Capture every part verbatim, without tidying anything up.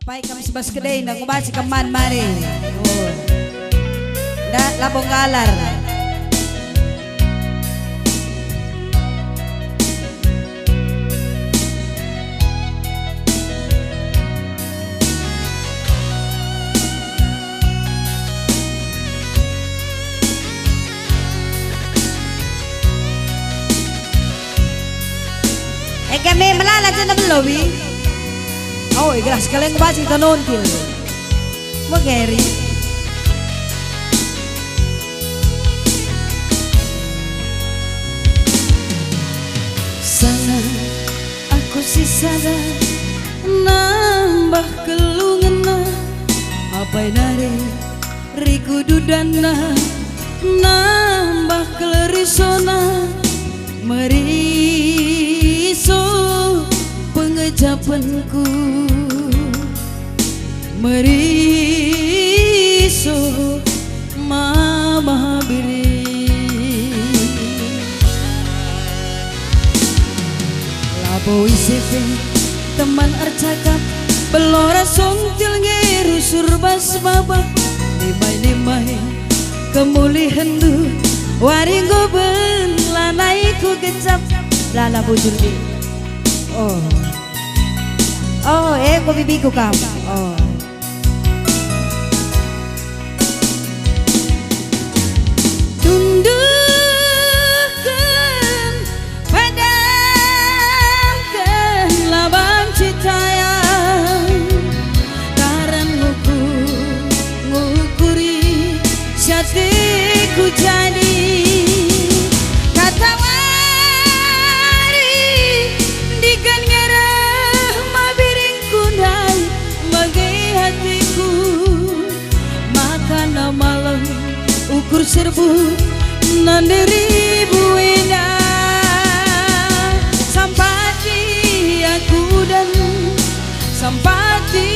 Pai kam si bas kedai, nda ngubaci kam man mari. Oh. Nda, labo nggalar. Ega me melala jenda belo wi. Oh, igelah sekalian kubaci kita nontil. Megeri. Sana aku si sada nambah kelungenna, apai nari rikududanna nambah kelerisona, meriso pengejapenku, meriso Mama Biring. Labo ise pe teman ercakap, belo ras sontil nge rusur bas babah. Nimai-nimai kemulihenndu, wari enggo ben lanai kugejap. Lala bujur di. Oh. Oh, eh, enggo bibiku kam. Oh. Tunduhken, padamken laban citayang, karan ngukur, ngukuri siateku jadi. Katawari ndigan ngereh mabiringku ndai, bage ateku. Makana malem ukur serbu nande ribu enda. Sampati aku udan, sampati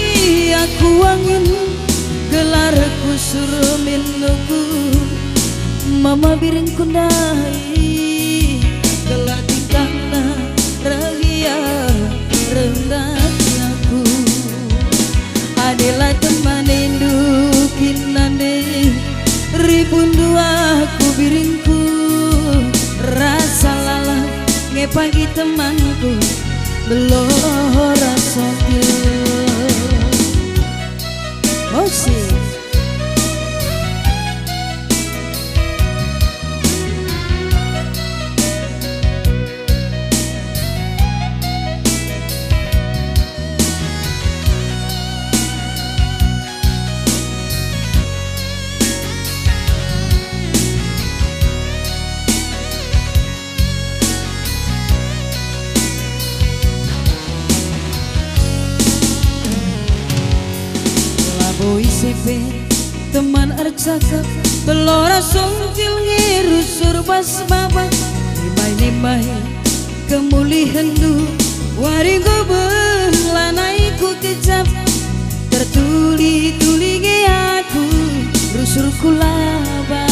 aku angin, gelarku Surmin ukur, Mama Biringku ndai, gelah tingkahna reh ia reh ndai aku. Adi la temanindu kin nande, ribundu aku biringku, rasa lalap nge pagi temanku, belo ras sontil. Musik. Labo ise pe teman ercakap, belo ras sontil nge rusur bas babah. Nimai-nimai kemulihenndu, wari enggo ben lanai kugejap. Tertuli-tuli nge aku rusur ku laban.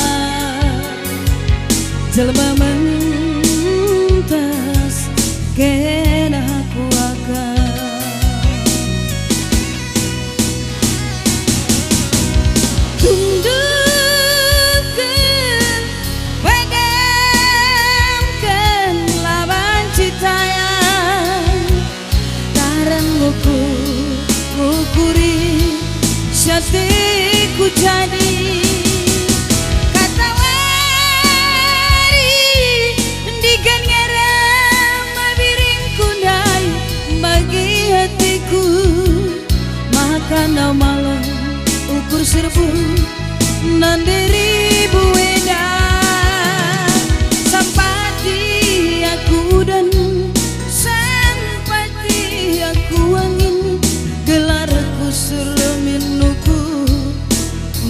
Jelma mentas kena kuakap. Tunduhken, padamken laban citayang. Karan ngukur, ngukuri siateku jadi. Katawari ndigan ngereh mabiringku ndai, bage ateku. Makana malem ukur serbu nande ribu enda. Sampati aku udan, sampati aku angin, gelarku Surmin ukur,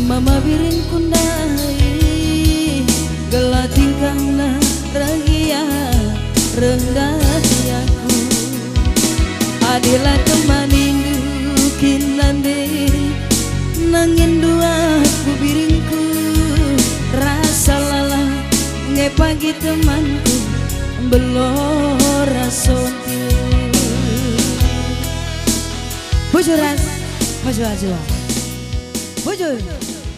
Mama Biringku ndai, gelah tingkahna reh ia reh ndai aku. Adi la temanindu kin nande, nanginndu aku biringku, rasa lalap nge pagi temanku, belo ras sontil. Bujur ras. Mejuah-juah. Bujur.